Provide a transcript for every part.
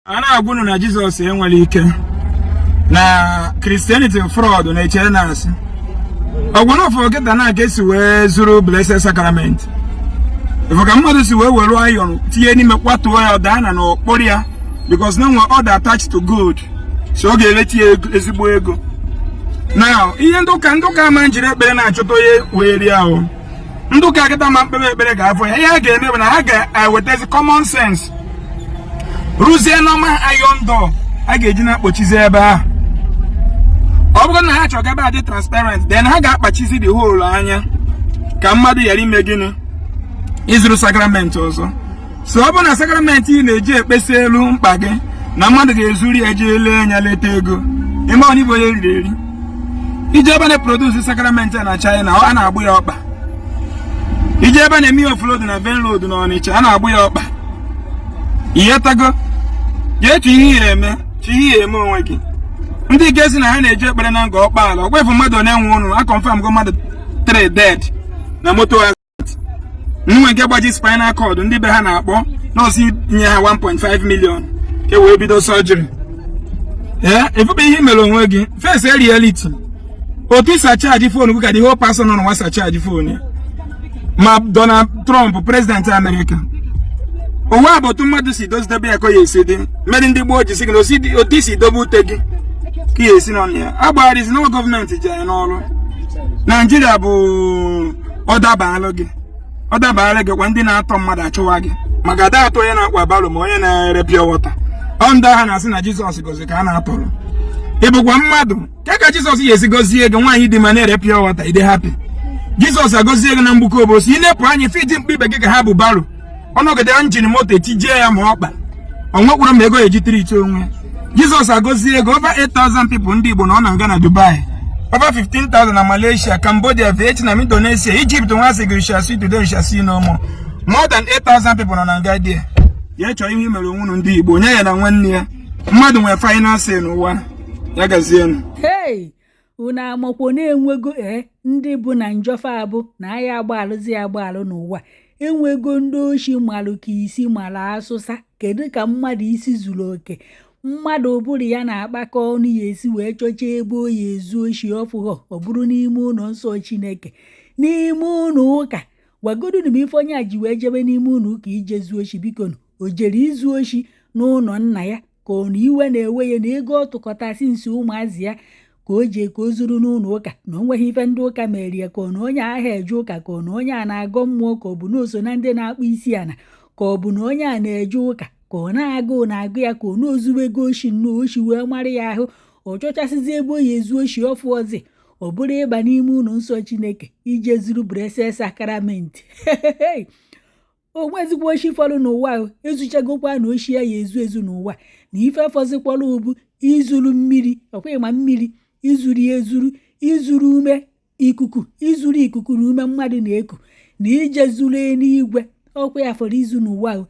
A na-agwa unu na Jizọs enwere ike na Christianity fraud na-echere na asị ọgwụ n'ọfọ kịta na ka esi wee zuru Blessed Sacrament ifo ka mmadụ si wee were iron tinye n'ime kwatuo ya, daa na n'okporo ya, because na nwe order attached to gold, so ọ ga-eleti ya ezigbo ego. Now, ihe ndị ụka ama njiri ekpere na-achọta onye wee rie ahụ. Ndị ụka kịta ma mkpebe ekpere ga-afọ ya. Ihe ha ga-eme bụ na ha ga-ewetazi common sense, rụzie normal iron door a ga-eji na-akpọchizi ebe ahụ. Ọ bụrụ na ha chọrọ ka ebe a dị transparent, then ha ga-akpachizi the whole anya ka mmadụ ghara ime gịnị? Ịzụrụ sacrament ọzọ. So ọ bụrụ na sacrament ị na-eji ekpesi elu mkpa gị na mmadụ ga-ezuru ya jee lee anya leta ego, ime ọ n'igbo onye riri eri ije ebe na-produce sacrament a na China, a na-agbụ ya ọkpa. Ije ebe na-eme ihe offload na Venn Road na Ọnịcha, a na-agbụ ya ọkpa. Ihe tago jee chọ ihe ya eme, chọ ihe ya eme onwe gị. Ndị nke si na ha na-eji ekpere na nga ọkpaala ọkwefu mmadụ one nwe ụnụ a confirm go mmadụ 3 dead na moto accident. Nwe nke gbaji spinal cord, ndị be ha na-akpọ nọọsụ nye ha 1.5 million ka e wee bido surgery. Ee, efube ihe i mere onwe gị. Face reality. Otu isa charge phone gị ka the whole person nọ n'ụwa sa charge phone ya, ma Donald Trump, president America. Ụwa bụ otu mmadụ si dozidebe ya ka ya esi dị. Mere ndị gboo ji sị gị na otu isi dobe ute gị ka ya esi nọ na ya. Agbagharịzi na gọọmenti ji anyị n'ọrụ. Naijiria bụ ọdabalụ gị, ọdabalụ gị kwa. Ndị na-atọ mmadụ achụwa gị maka ada atọ onye na-akwa barrow ma onye na-ere pure water. Ọ ndị agha na-asị na Jizọs gozi ka a na-atọrọ. Ị bụkwa mmadụ ka Jizọs ga-esi gọzie gị, nwaanyị dị ma na-ere pure water, ị dị happy? Jizọs agọzie gị na mgbuke obosi, ị na-epụ anya ife iji mkpa ibe gị ka ha bụ barrow ọnọgide engine moto etijie ya ma ọkpa ọ nwekwara ma ego eji treat onwe. Jizọs agọzie ego over 8000 people ndị Igbo na ọ na nga na Dubai, over 15,000 na Malaysia, Cambodia, Vietnam, Indonesia, Egypt. Nwa sị gị shall see today, shall see no more. More than 8000 people nọ na nga there. Ya chọọ ihe mere onwe unu. Ndị Igbo nye ya na nwanne ya mmadụ nwere final say n'ụwa ya. Gazienụ. Hei, unu amakwo na-enwego ndị bụ na njọfa abụ na aya agbalụzi agbalụ n'ụwa. Enwego ndị oshi malụ ka isi malụ asụsa. Kedu ka mmadụ isi zuru oke, mmadụ ụbụrụ ya na-akpakọ ọnụ ya esi wee chọcha ebe o ya ezu oshi ọfụghọ, ọ bụrụ n'ime ụlọ nsọ Chineke, n'ime ụlọ ụka? Gwagodunu m ife onye a ji wee jebe n'ime ụlọ ụka ije zuo oshi. Bikonu, o jere izu oshi n'ụlọ nna ya, ka ọ na iwe na-ewe ya na ego ọ tụkọtasị nsi ụmụazị ya ka o jee ka o zuru n'ụlọ ụka, na o nweghị ife ndị ụka mere ya, ka ọ na onye ahịa eje ụka, ka ọ na onye a na-agọ mmụọ, ka ọ bụ na o so na ndị na-akpụ isi ala, ka ọ bụ na onye a na-eje ụka, ka ọ na-agụụ na-agụ ya, ka ọ na-ozuwe ego oshi nnọọ oshi wee mara ya ahụ, ọ chọchasịzi ebe o ya ezu oshi ọfụ ọzi, ọ bụrụ ịba n'ime ụlọ nsọ Chineke ije zuru Blessed Sacrament. O nwezikwa oshi fọrọ n'ụwa ahụ ezuchagokwa na oshi ya ya ezu ezu n'ụwa na ife fọzikwara ubu izuru mmiri ọkwa ma mmiri izuru ya ezuru, izuru ume ikuku, izuru ikuku na ume mmadụ na-eku, na ije zuru eluigwe. Ọkwa ya fọrọ izu n'ụwa ahụ.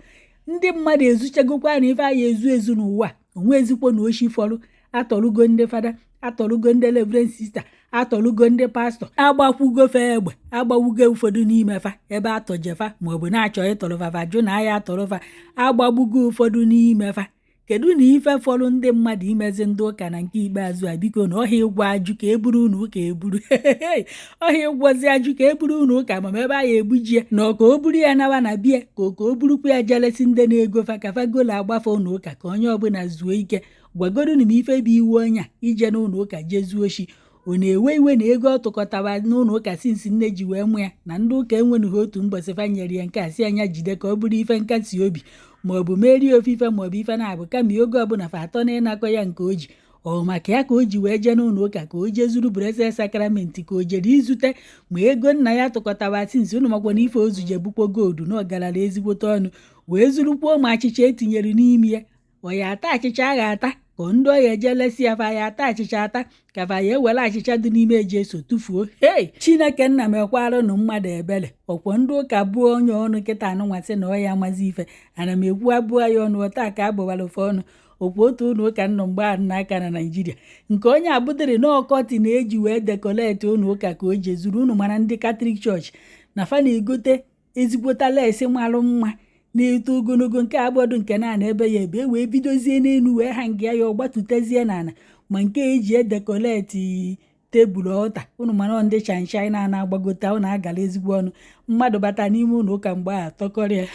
Ndị mmadụ ezuchagokwa na ife aya ezu ezu n'ụwa. Onwezikwo na oshi fọrọ. Atọrụgo ndị fada, atọrụgo ndị reverend sister, atọrụgo ndị pastọ, agbakwugo fa egbe, agbawugo ụfọdụ n'ime fa ebe atọjefa maọbụ na-achọ ịtọrọfa, jụ na aya atọrọfa, agbagbugo ụfọdụ n'ime fa. Kedu na ife fọrọ ndị mmadụ imezi ndị ụka na nke ikpeazụ a? Biko, na ọhịa ịgwọ ajụ ka eburu unu ụka eburu, ọhịa ịgwọzi ajụ ka eburu unu ụka ma ebe a ya egbujie na ọ ka o buru ya nawa na bie, ka o burukwa ya jelesi ndị na-ego fa ka fa gola agbafe ụnụ ụka, ka onye ọbụla zuo ike. Gwagorunu m ife bụ iwu onye a ije n'ụlọ ụka jee zuo oshi. Ọ na-ewe iwe na ego ọ tụkọtara n'ụlọ ụka since nne ji wee mụ ya na ndị ụka enwenughi otu mbọsị fa nyere ya nke a si anya jide ka ọ bụrụ ife nkasi obi maọbụ merie ofufe maọbụ ife na-abụ, kama oge ọbụla fa atọ na ịnakọ ya nke o ji. Ọ maka ya ka o ji wee jee n'ụlọ ụka ka o jee zuru Blessed Sacrament, ka o jere izute ma ego nna ya tụkọtara since unu makwa na ife ozu je bukwo gold na ọgarara ezigbote ọnụ wee zurukwuo ma achịcha etinyere n'ime ya. Ọ ya ata achịcha a ga-ata, ka ndị ọya eje lesi ya, fa ya ata achịcha ata, ka fa ya ewere achịcha dị n'ime Jesu tụfuo. Hei, Chineke nna m, ekwarụnụ mmadụ ebere. Ọkwọ ndị ụka bụọ onye ọnụ kịta anụnwasị na ọ ya amazi ife ana m ekwu, abụọ ya ọnụ taa ka agbawara ofe ọnụ okwu. Otu ụlọ ụka nnọ mgbe ahụ n'aka na Naijiria nke onye abụdịrị n'ọkọtị na-eji wee decorate ụlọ ụka ka o jezuru unu. Mara ndị Catholic Church na fa na-egote ezigbota lace malụ mma. Na-eto ogologo nke agbọdụ nke na ebe ya ebe wee bidozie n'elu wee hang ya, ọgbatutezie n'ala. Ma nke eji edecorate table altar, unu mara ndị China na-agbagote, ọ na-agala ezigbo ọnụ. Mmadụ bata n'ime ụlọ ụka mgbe a tọkọrọ ya,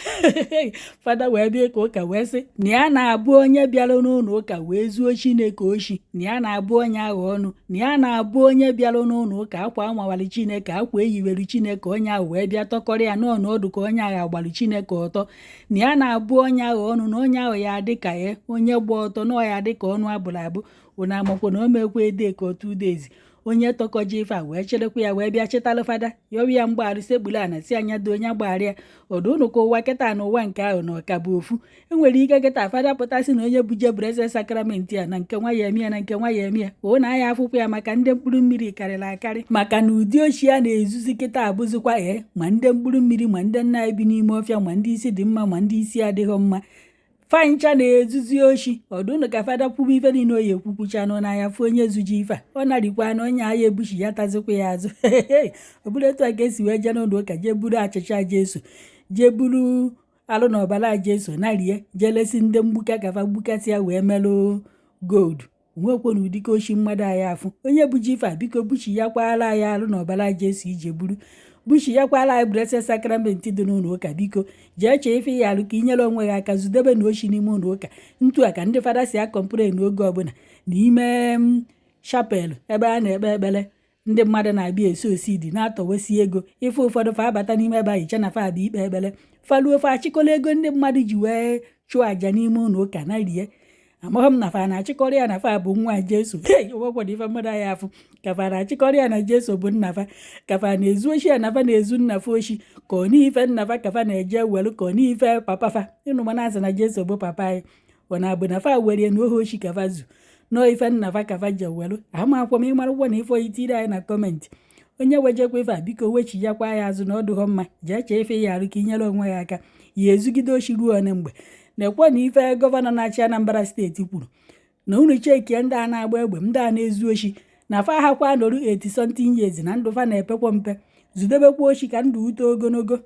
fada wee bịa ka ụka wee sị na ya na-abụ onye bịara n'ụlọ ụka wee zuo Chineke oshi, na ya na-abụ onye aghọ ọnụ, na ya na-abụ onye bịara n'ụlọ ụka akwa amawali Chineke, akwa eyiwere Chineke, onye ahụ wee bịa tọkọrọ ya n'ọnọdụ ka onye ahụ agbalụ Chineke ọtọ, na ya na-abụ onye aghọ ọnụ, na onye ahụ ya adị ka ya onye gba ọtọ, na ọ ya dị ka ọnụ abụrụ abụ. Unu amakwa na o mekwa ede ka otu days onye tọkọje ife a wee cherekwa ya wee bịa chetalụ fada, yọwa ya mgbagharị, sekpuru ana si anya do onye gbagharị ya. Ọdụ unu ka ụwa kịta na ụwa nke ahụ na ọka bụ ofu. Enwere ike kịta fada pụtasị na onye buje Blessed Sacrament ya na nke nwa ya eme ya, na nke nwa ya eme ya, ka na aya afụkwa ya, maka ndị mkpụrụ mmiri karịrị akarị, maka na ụdị ochi a na-ezuzi kịta abụzikwa ee, ma ndị mkpụrụ mmiri, ma ndị nna anyị bi n'ime ọfịa, ma ndị isi dị mma, ma ndị isi adịghị mma, fancha na-ezuzi oshi. Ọdụnụ ka fada kwuba ife niile oyi ekwukwucha nụ n'anya fụ onye zuji ife a, ọ narikwa na onye agha ebuchi ya tazikwa ya azụ. Ọ bụrụ etu a ka esi wee jee n'ụlọ ụka, jee buru achịcha Jesu, jee buru alụ na ọbara Jesu, narie, jee lesi ndị mgbuka kafa gbukasịa wee melụ gold. Nwekwo na ụdịka oshi mmadụ anyị afụ. Onye buji ife a, biko buchi ya kwara anyị alụ na ọbara Jesu ije buru, buchi ya kwara anyị Blessed Sacrament dị n'ụlọ ụka. Biko jee chee ife ya alụ ka inyere onwe gị aka zudebe na oshi n'ime ụlọ ụka. Ntu a ka ndị fada si acomplain n'oge ọbụla n'ime chapel ebe a na-ekpe ekpere, ndị mmadụ na-abịa esi osi dị na-atọwesi ego ife ụfọdụ. Fa abata n'ime ebe ahụ iche na fa abịa ikpe ekpere, faluo fa achịkọla ego ndị mmadụ ji wee chụọ àjà n'ime ụlọ ụka na rie. Amaghị m na fa na-achịkọrọ ya na fa bụ nwa Jesu. Onwekwara ife mmadụ anyị afụ ka fa na-achịkọrọ ya na Jesu bụ nna fa, ka fa na-ezu oshi ya na fa na-ezu nna fa oshi, ka ọ n'ife nna fa ka fa na-eje welu, ka ọ n'ife papa fa. Ịnụ mana asị na Jesu bụ papa anyị, ọ na-abụ na fa were na ohe oshi ka fa zu nọọ ife nna fa ka fa je welu. Ama akwọ m ịmarakwa na ife oyitiri anyị na comment. Onye wejekwa ife a, biko wechiyakwa ya azụ na ọ dụghọ mma. Jee chee ife ya arụ ka inyere onwe ya aka ya ezugide oshi ruo one mgbe na-ekwe na ife governor na-achị Anambra State kwuru na unu chekie ndị a na-agba egbe, ndị a na-ezu oshi, na fa hakwa nọrụ 80 something years na ndụ fa na-epekwa mpe. Zudebekwa oshi ka ndụ ute ogologo.